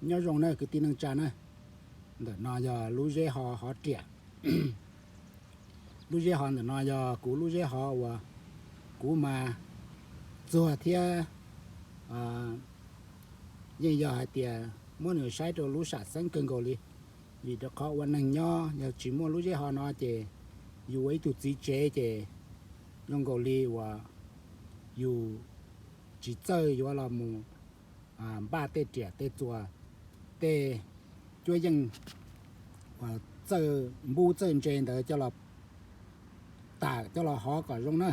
Nyob zoo na kwv tij neej tsa na, ntawm no yog lub zeb ho hov riam. Lub zeb ho ntawm no yog kuv lub zeb ho uas kuv mas txuag thiab yeej yog hais tias muab nws saib rau lub sam xeeb kawg nkaus li. Vim rau qhov ua neeg nyob yog tsis muaj lub zeb ho no ces yus ua ib tug txiv tsev ces zoo nkaus li uas yus tsis txawj yuav los mus npaj tej riam tej txuas, tej cuab yeej uas txawj npub txawj ntse ntawd coj los tas coj los hov kom zoo na.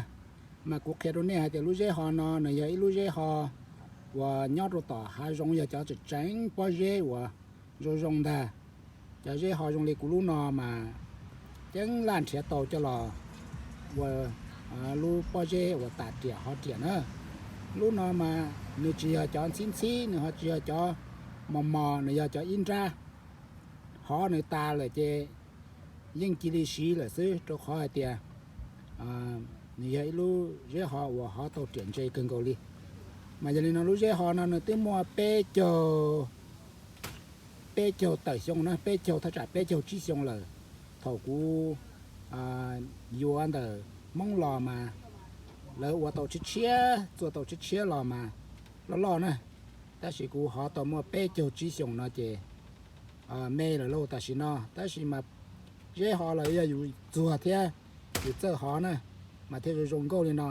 Mas kuv qhia rau nej hais tias lub zeb ho no nws yog ib lub zeb ho uas nyob rau tom hav zoov, yog cov tseem tseem pob zeb uas zoo zoo ntag. Cov zeb ho zoo li kuv lub no mas ceeb laj nrhiav tau coj los ua lub pob zeb uas tas riam hov riam na. Lub no mas nws tsis yog cov ntxhib ntxhib, nws ho tsis yog cov mos mos, nws yog cov ib nrab. Hov nws tas lawm ces yeej cia li siv lawm xwb, rau qhov hais tias nws yog ib lub zeb ho uas hov tau riam ntse kawg nkaus li. Mas yog li no lub zeb ho no nws twb muaj peb caug, peb caug tawm xyoo na, peb caug thaj tsam peb caug tsib xyoo lawm. Thaum kuv yuav ntawm Hmoob los mas lawv ua tau tshiab tshiab, txua tau tshiab tshiab los mas loj loj na. Tab sis kuv hov tau muaj peb caug tsib xyoos no ces me lawm lauj tam sim no. Tab sis mas zeb ho los yog yus txuag thiab yus txawj hov na, mas thiaj zoo zoo nkauj li no.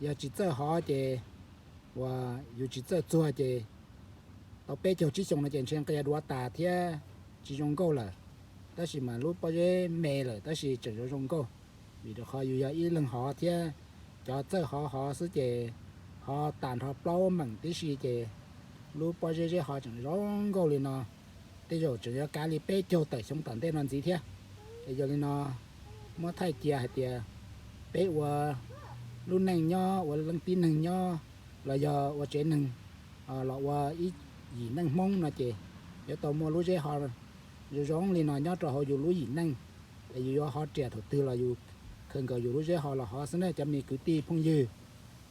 Yog tsis txawj hov ces uas yus tsis txawj txuag ces tau peb caug tsib xyoos no ces ntshe nqia duav tas thiab tsis zoo nkauj lawm. Tab sis mas lub pob zeb me lawm tab sis tseem zoo zoo nkauj, vim rau qhov yus yog ib leeg hov thiab cov txawj hov hov xwb ces hov tas nrho plaub meem tib si ces lub pob zeb zeb ho tseem zoo nkauj li no. Tej zaum tseem yuav kav li peb caug tawm xyoo tom ntej no ntxiv thiab. Es yog li no muab thaij cia hais tias peb ua lub neej nyob, ua leej tib neeg nyob, los yog ua tsev neeg, los ua ib yim neej Hmoob no ces yuav tau muaj lub zeb ho zoo zoo li no nyob rau hauv yus lub yim neej. Es yus yuav hov riam thaum twg los yus khaws nkaus yus lub zeb ho los hov xwb na cov me kwv tij phooj ywg.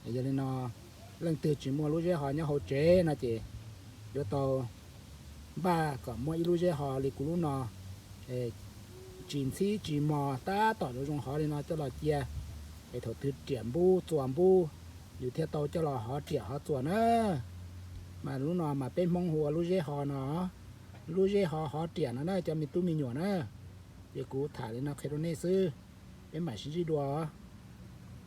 Es yog li no leej twg tsis muaj lub zeb ho nyob hauv tsev no ces yuav tau npaj kom muaj ib lub zeb ho li kuv lub no, tsis ntxhib tsis mos, tab tom zoo zoo hov li no coj los cia. Es thaum twg riam npub txuas npub, yus thiaj tau coj los hov riam hov txuas na. Mas lub no mas peb Hmoob hu ua lub zeb ho no, lub zeb ho hov riam no na cov me tub me nyuam na. Ces kuv tham li no qhia rau nej xwb, peb mam sib ntsib dua.